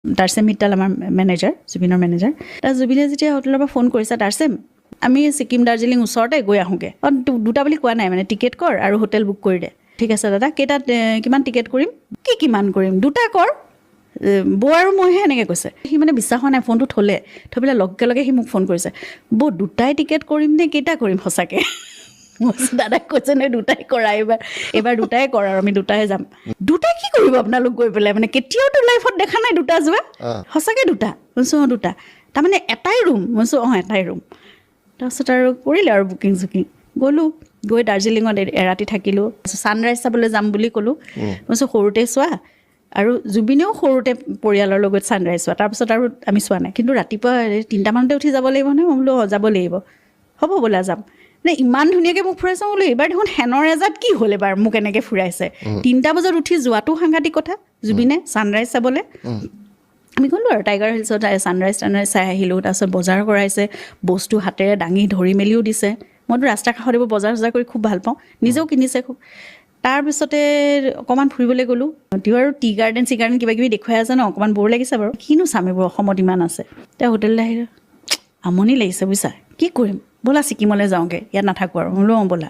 তাৰচেম মিত্তাল আমাৰ মেনেজাৰ, জুবিনৰ মেনেজাৰ। তাৰ জুবিনে যেতিয়া হোটেলৰ পৰা ফোন কৰিছে, "তাৰচেম, আমি ছিকিম দাৰ্জিলিং ওচৰতে গৈ আহোঁগৈ।" অঁ, দুটা বুলি কোৱা নাই, মানে টিকেট কৰ আৰু হোটেল বুক কৰি দে। "ঠিক আছে দাদা, কেইটাত কিমান টিকেট কৰিম?" "কি কিমান কৰিম? দুটা কৰ, বৌ আৰু মইহে," এনেকৈ কৈছে। সি মানে বিশ্বাস হোৱা নাই। ফোনটো থ'লে, থৈ পেলাই লগে লগে সি মোক ফোন কৰিছে, "বৌ, দুটাই টিকেট কৰিম নে কেইটা কৰিম সঁচাকৈ?" মই কৈছোঁ, "দাদাক কৈছে নে দুটাই কৰা এইবাৰ, এইবাৰ দুটাই কৰ আৰু আমি দুটাই যাম।" "দুটাই কি কৰিব আপোনালোক গৈ পেলাই? মানে কেতিয়াওতো লাইফত দেখা নাই দুটা যোৱা। সঁচাকৈ দুটা?" মই কৈছোঁ, "অঁ, দুটা।" "তাৰমানে এটাই ৰুম?" মই কৈছোঁ, "অঁ, এটাই ৰুম।" তাৰপিছত আৰু কৰিলে আৰু বুকিং চুকিং। গ'লোঁ, গৈ দাৰ্জিলিঙত এৰাতি থাকিলোঁ। ছানৰাইজ চাবলৈ যাম বুলি ক'লোঁ। মই কৈছোঁ, সৰুতে চোৱা আৰু জুবিনেও সৰুতে পৰিয়ালৰ লগত ছানৰাইজ চোৱা, তাৰপিছত আৰু আমি চোৱা নাই। কিন্তু ৰাতিপুৱা এই 3টামানতে উঠি যাব লাগিব নহয়। মই বোলো, "অঁ, যাব লাগিব।" "হ'ব, ব'লা যাম।" মানে ইমান ধুনীয়াকৈ মোক ফুৰাইছে। মই বোলো, এইবাৰ দেখোন শেনৰ এজাত কি হ'ল, এবাৰ মোক এনেকৈ ফুৰাইছে। 3টা বজাত উঠি যোৱাটো সাংঘাতিক কথা জুবিনে ছানৰাইজ চাবলৈ। আমি গ'লোঁ আৰু টাইগাৰ হিলছত ছানৰাইজ টানৰাইজ চাই আহিলোঁ। তাৰপিছত বজাৰ কৰাইছে, বস্তু হাতেৰে দাঙি ধৰি মেলিও দিছে। মইতো ৰাস্তাৰ কাষত এইবোৰ বজাৰ চজাৰ কৰি খুব ভাল পাওঁ, নিজেও কিনিছে খুব। তাৰপিছতে অকণমান ফুৰিবলৈ গ'লোঁ। তেওঁ আৰু টি গাৰ্ডেন চি গাৰ্ডেন কিবা কিবি দেখুৱাই আছে ন, অকণমান ব'ৰ লাগিছে বাৰু, কিনো চাম এইবোৰ, অসমত ইমান আছে। এতিয়া হোটেললৈ আহিলোঁ, আমনি লাগিছে বুজিছা, কি কৰিম? "ব'লা ছিকিমলৈ যাওঁগৈ, ইয়াত নাথাকোঁ আৰু।" মই বোলো, "অঁ, ব'লা।"